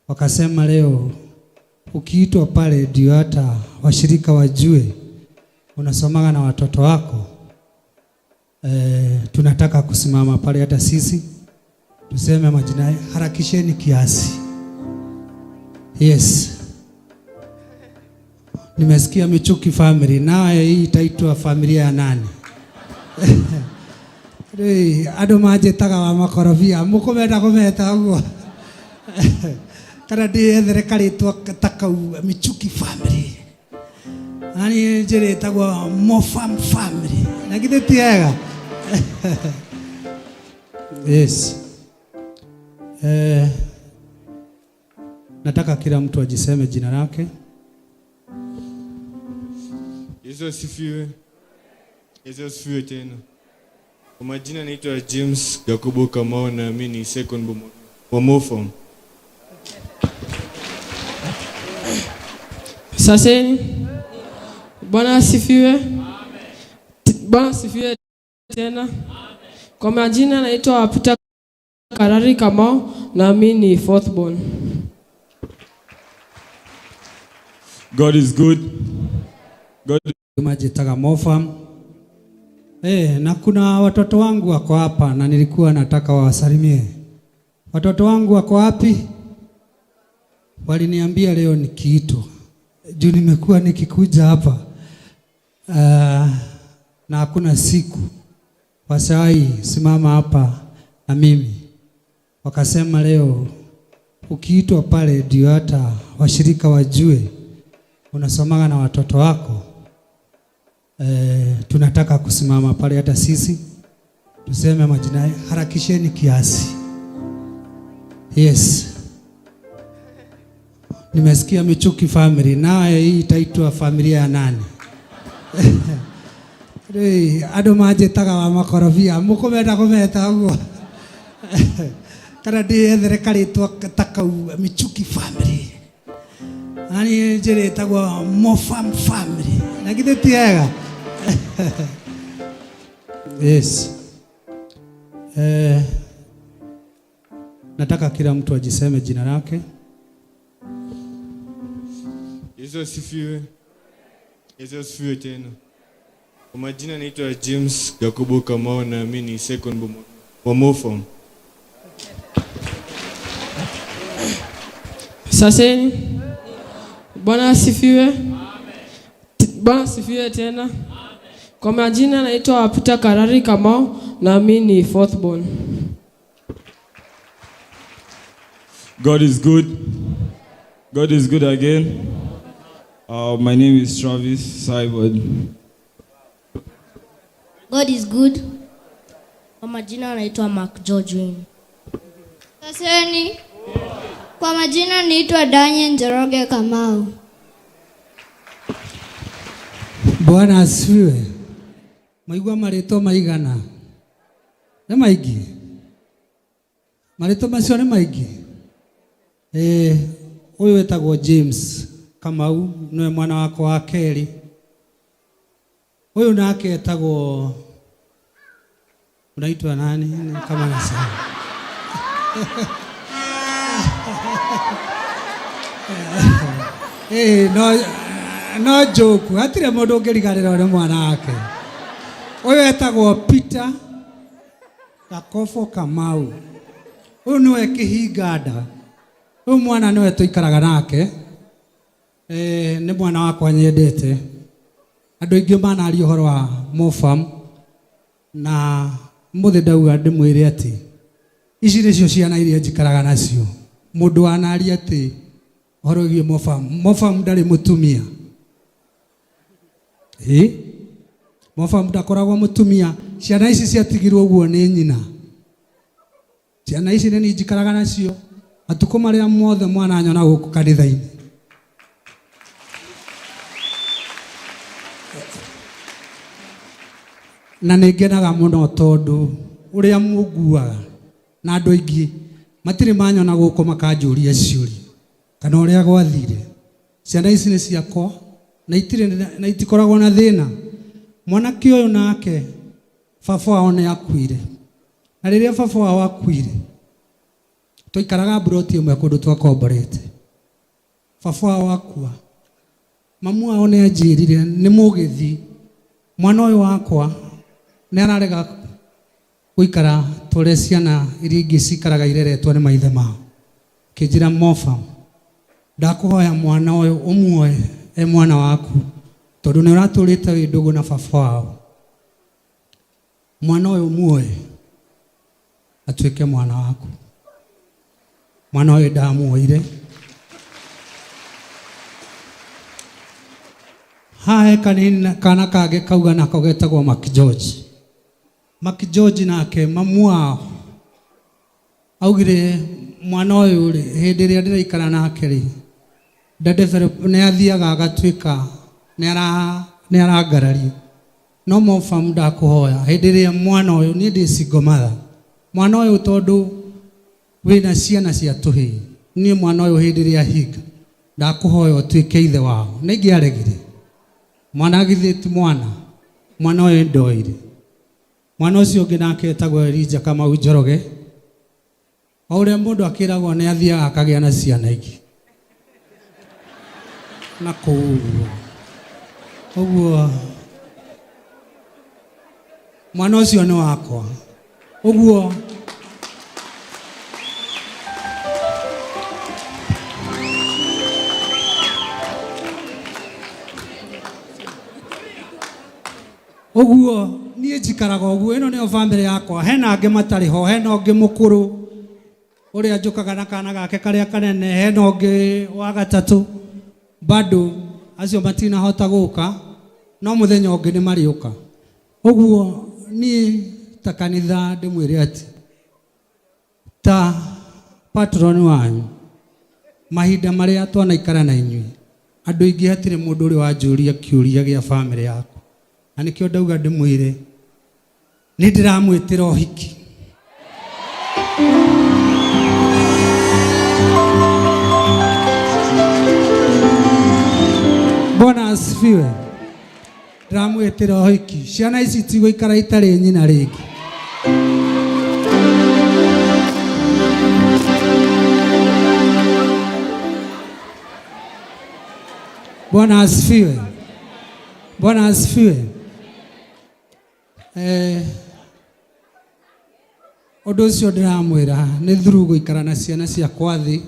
Wakasema leo ukiitwa pale ndio hata washirika wajue unasomaga na watoto wako. Tunataka kusimama pale hata sisi tuseme majina, harakisheni kiasi. Yes. Nimesikia Michuki family, naye hii itaitwa familia ya nani? Rĩu andũ manjĩtaga wa makorobia, mũkũmenda kũmeta ũguo kana ndĩyethere karĩtwa ta kau Michuki family. Na niĩ njĩrĩtagwo Mofam family. Na githĩ ti wega? Yes. Nataka kila mtu ajiseme jina lake. Yesu asifiwe. Yesu asifiwe tena. Kwa majina naitwa James Jacobo Kamau na mimi ni second born wa Mofam. Saseni. Bwana asifiwe. Bwana asifiwe tena. Kwa majina naitwa Peter Karari Kamau na mimi ni fourth born. God is good. God Majitaga Mofam. Na kuna watoto wangu wako hapa na nilikuwa nataka wawasalimie. Watoto wangu wako wapi? Waliniambia leo nikiitwa. Juu nimekuwa nikikuja hapa. Na hakuna siku washawahi simama hapa na mimi. Wakasema leo ukiitwa pale ndio hata washirika wajue unasomaga na watoto wako. Tunataka kusimama pale hata sisi tuseme majina, harakisheni kiasi. Yes. Nimesikia Michuki family, naye hii itaitwa familia ya nani? Rĩu andũ manjĩtaga wa makorobia, mũkũmenda kũmeta ũguo kana ndĩyethere karĩtwa ta kau Michuki family. Na niĩ njĩrĩtagwo Mofam family. Na githĩ ti wega? Yes. Nataka kila mtu ajiseme jina lake. Yesu asifiwe. Yesu asifiwe tena. Kwa majina naitwa James Jacobo Kamau na mimi ni second born wa Mofam. Saseni. Bwana asifiwe. Bwana asifiwe tena. Kwa majina naitwa Peter Karari Kamau na mimi ni fourth born. God is good. God is good again. My name is Travis Simon. God is good. Kwa majina naitwa Mark George Wayne. Saseni. Kwa majina naitwa Daniel Njoroge Kamau. Bwana asifiwe. Maigua marĩtwa maigana? Nĩ maingĩ? Marĩtwa macio nĩ maingĩ? Ũyũ wetagwo James Kamau, nĩwe mwana wakwa wa kerĩ. Ũyũ nake etagwo, unaitwa nani? Kama nasema. No joke, hatirĩ mũndũ ũngĩriganĩrwo nĩ mwana wake. Ũyũ etagwo Peter Gakobo Kamau. Ũyũ nĩwe kĩhinga nda. Ũyũ mwana nĩwe tũikaraga nake. Nĩ mwana wakwa nyendete. Andũ aingĩ manaria ũhoro wa Mofam na mũthĩ ndauga ndĩmwĩre atĩ ici nĩcio ciana iria njikaraga nacio. Mũndũ wanaria atĩ ũhoro wĩgiĩ Mofam, Mofam ndarĩ mũtumia. Mofam ndakoragwo mũtumia. Ciana ici ciatigirwo ũguo nĩ nyina. Ciana ici nĩ niĩ njikaraga nacio matukũ marĩa mothe mwana nyona gũkũ kanitha-inĩ. Na nĩ ngenaga mũno tondũ ũrĩa mũnguaga na andũ aingĩ matirĩ manyona gũkũ makanjũria ciũria kana ũrĩa gwathire. Ciana ici nĩ ciakwa na itirĩ na itikoragwo na thĩna. Mwanake ũyũ nake baba wao nĩ akuire. Na rĩrĩa baba wao akuire, Twaikaraga mburoti ĩmwe kũndũ twakomborete. Baba wao akua, mamu wao nĩ anjĩrire nĩ mũgĩthi, mwana ũyũ wakwa nĩ ararega gũikara ta ũrĩa ciana iria ingĩ cikaraga ireretwo nĩ maithe mao. Akĩnjĩra Mofa, ndakũhoya mwana ũyũ ũmuoe e mwana waku, tondũ nĩ ũratũrĩte wĩ ndũgũ na baba wao. Mwana ũyũ muoe atuĩke mwana waku. Mwana ũyũ ndamuoire. Haha he kanini kana kangĩ kauga nako getagwo Mark George. Mark George nake mamu wao augire mwana ũyũ rĩ, hĩndĩ ĩrĩa ndĩraikara nake rĩ, nda develop nĩ athiaga agatuĩka nĩ arangararia. No Mofam ndakũhoya hĩndĩ ĩrĩa mwana ũyũ, niĩ ndĩ single mother, mwana ũyũ tondũ wĩna ciana cia tũhĩĩ, niĩ mwana ũyũ hĩndĩ ĩrĩa ahinga ndakũhoya ũtuĩke ithe wao. Nĩ ingĩaregire. Mwana githĩ ti mwana, mwana ũyũ ndoire. Mwana ũcio ũngĩ nake etagwo Elijah Kamau Njoroge. O ũrĩa mũndũ akĩragwo nĩ athiaga akagĩa na ciana ingĩ na kũu ũguo. Ũguo mwana ũcio nĩ wakwa. Ũguo ũguo niĩ njikaraga ũguo, ĩno nĩyo bamĩrĩ yakwa. Hena angĩ matarĩ ho, hena ũngĩ mũkũrũ ũrĩa njũkaga na kana gake karĩa kanene, hena ũngĩ wa gatatũ bado acio matinahota gũka, no mũthenya ũngĩ nĩ marĩũka. Ũguo niĩ ta kanitha ndĩmwĩre atĩ ta patron wanyu, mahinda marĩa twanaikara na inyuĩ, andũ aingĩ hatirĩ mũndũ ũrĩ wanjũria kĩũria gĩa bamĩrĩ yakwa, na nĩkĩo ndauga ndĩmwĩre nĩ ndĩramwĩtĩra ũhiki. Bwana asifiwe. Ndĩramwĩtĩra ũhiki. Ciana ici itigũikara itarĩ nyina rĩngĩ. Bwana asifiwe. Bwana asifiwe. Ũndũ ũcio ndĩramwĩra nĩ through gũikara na ciana ciakwa thĩ,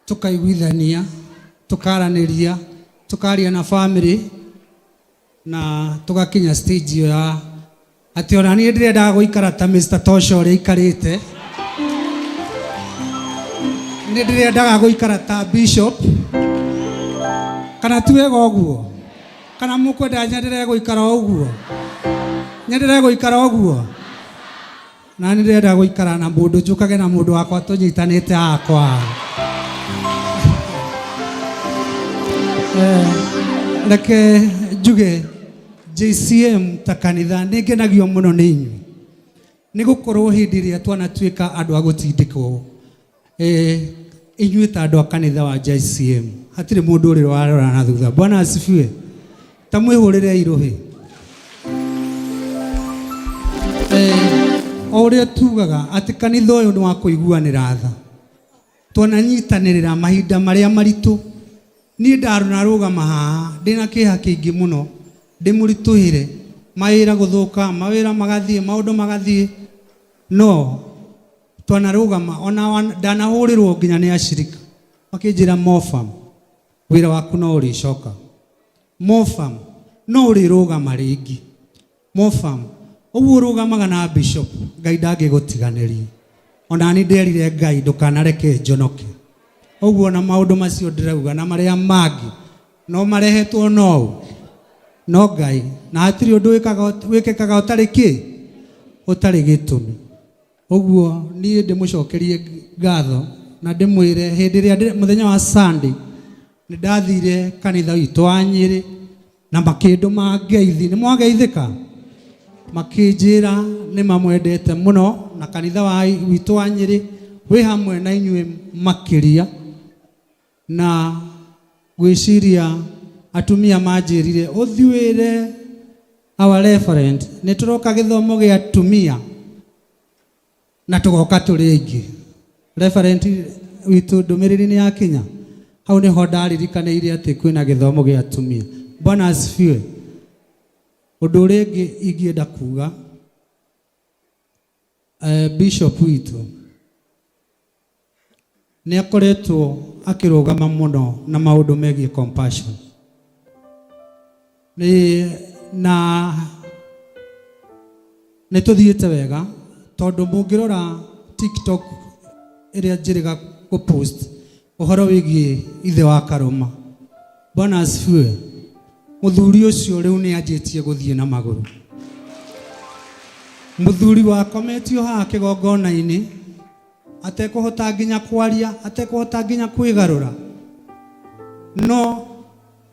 tũkaiguithania, tũkaranĩria, tũkaria na family, na tũgakinya stage ĩyo ya atĩ ona niĩ ndĩrendaga gũikara ta Mr. Tosho ũrĩa aikarĩte, nĩ ndĩrendaga gũikara ta Bishop, kana ti wega ũguo, kana mũkwenda nyenderee gũikara ũguo, nyenderee gũikara ũguo, na nĩ ndĩrenda gũikara na mũndũ, njũkage na mũndũ wakwa tũnyitanĩte hakwa. Reke njuge JCM ta kanitha nĩ ngenagio mũno nĩ inyuĩ, nĩ gũkorwo hĩndĩ ĩrĩa twanatuĩka andũ a gũtindĩkwo, inyuĩ ta andũ a kanitha wa JCM hatirĩ mũndũ ũrĩ warora na thutha. Bwana asifiwe. Ta mwĩhũrĩre irũhĩ. O ũrĩa tugaga atĩ kanitha ũyũ nĩ wa kũiguanĩra tha, twananyitanĩrĩra mahinda marĩa maritũ. Niĩ ndanarũgama haha ndĩna kĩeha kĩingĩ mũno, ndĩmũritũhĩre, mawĩra gũthũka, mawĩra magathiĩ, maũndũ magathiĩ, no twanarũgama ona ndanahũrĩrwo nginya nĩ acirika makĩnjĩra Mofam, wĩra waku no ũrĩcoka, Mofam no ũrĩrũgama rĩngĩ, Mofam ũguo ũrũgamaga na bishop, Ngai ndangĩgũtiganĩria. Ona niĩ nderire Ngai ndũkanareke njonoke. Ũguo na maũndũ macio ndĩrauga na marĩa mangĩ no marehetwo no no Ngai, na hatirĩ ũndũ wĩkĩkaga ũtarĩ kĩ, ũtarĩ gĩtũmi. Ũguo niĩ ndĩmũcokerie ngatho na ndĩmwĩre hĩndĩ ĩrĩa mũthenya wa Sunday nĩ ndathire kanitha witũ wa Nyĩrĩ na makĩndũma ngeithi. Nĩ mwageithĩka? Makĩnjĩra nĩ mamwendete mũno na kanitha witũ wa Nyĩrĩ wĩ hamwe na inyuĩ makĩria, na gwĩciria atumia manjĩrire ũthiĩre our referent nĩ tũroka gĩthomo gĩa atumia na tũgoka tũrĩ aingĩ. Reverend witũ, ndũmĩrĩri nĩ yakinya hau nĩho ndaririkanĩire atĩ kwĩna gĩthomo gĩa atumia. Bwana asifiwe. Ũndũ ũrĩa ũngĩ ingĩenda kuga, bishop witũ nĩ akoretwo akĩrũgama mũno na maũndũ megiĩ Compassion nĩ na nĩ tũthiĩte wega, tondũ mũngĩrora TikTok ĩrĩa njĩrĩga gũpost ũhoro wĩgiĩ ithe wa Karũma, Bwana asifiwe, mũthuri ũcio rĩu nĩ anjĩtie gũthiĩ na magũrũ. Mũthuri wakometio haha kĩgongona-inĩ atekũhota nginya kwaria, atekũhota nginya kwĩgarũra, no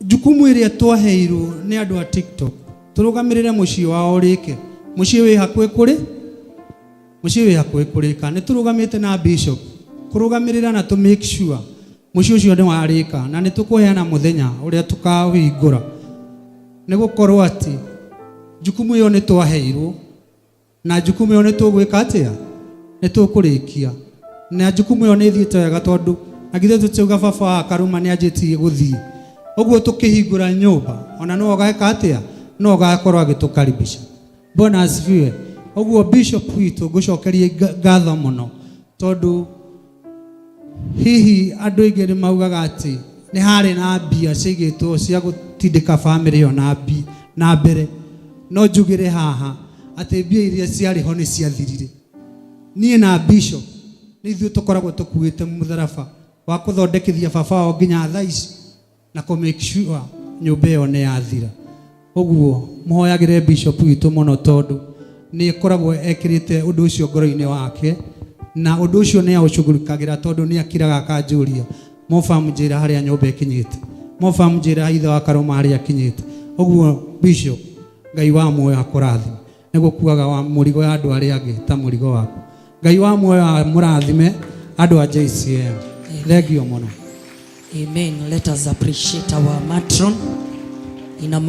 jukumu ĩrĩa twaheirwo nĩ andũ a TikTok tũrũgamĩrĩre mũciĩ wao ũrĩke, mũciĩ wĩ hakuhĩ kũrĩ mũciĩ wĩ hakuhĩ kũrĩka, nĩ tũrũgamĩte na bishop kũrũgamĩrĩra na tũ make sure mũciĩ ũcio nĩ warĩka, na nĩ tũkũheana mũthenya ũrĩa tũkawĩhingũra, nĩ gũkorwo atĩ jukumu ĩyo nĩ twaheirwo, na jukumu ĩyo nĩ tũgwĩka atĩa? Nĩ tũkũrĩkia. Na jukumu ĩyo nĩ ĩthiĩte wega, tondũ na githĩ tũtiuga baba wa Karuma nĩ anjĩtie gũthiĩ ũguo, tũkĩhingũra nyũmba ona no ũgeka atĩa? No ũgakorwo agĩtũkaribisha. Bwana asifiwe. Ũguo bishop witũ, ngũcokerie ngatho mũno, tondũ hihi andũ aingĩ nĩ maugaga atĩ nĩ harĩ na mbia ciigĩtwo cia gũtindĩka bamĩrĩ ĩyo na mbere, no njugĩre haha atĩ mbia iria ciarĩ ho nĩ ciathirire. Niĩ na bishop nĩ ithuĩ tũkoragwo tũkuĩte mũtharaba wa kũthondekithia baba wao nginya thaa ici na kũ make sure nyũmba ĩyo nĩ yathira. Ũguo mũhoyagĩre bishop witũ mũno, tondũ nĩ ĩkoragwo ekĩrĩte ũndũ ũcio ngoro-inĩ wake, na ũndũ ũcio nĩ aũcugurikagĩra, tondũ nĩ akiraga akanjũria, "Mofa, njĩra harĩa nyũmba ĩkinyĩte. Mofa, njĩra ithe wa Karũma harĩa akinyĩte." Ũguo bishop, Ngai wa muoyo akũrathime nĩ gũkuaga wa mũrigo ya andũ arĩa angĩ ta mũrigo waku. Ngai wa muoyo amũrathime, andũ a JCM. Thengio mũno. Amen. Let us appreciate our matron in a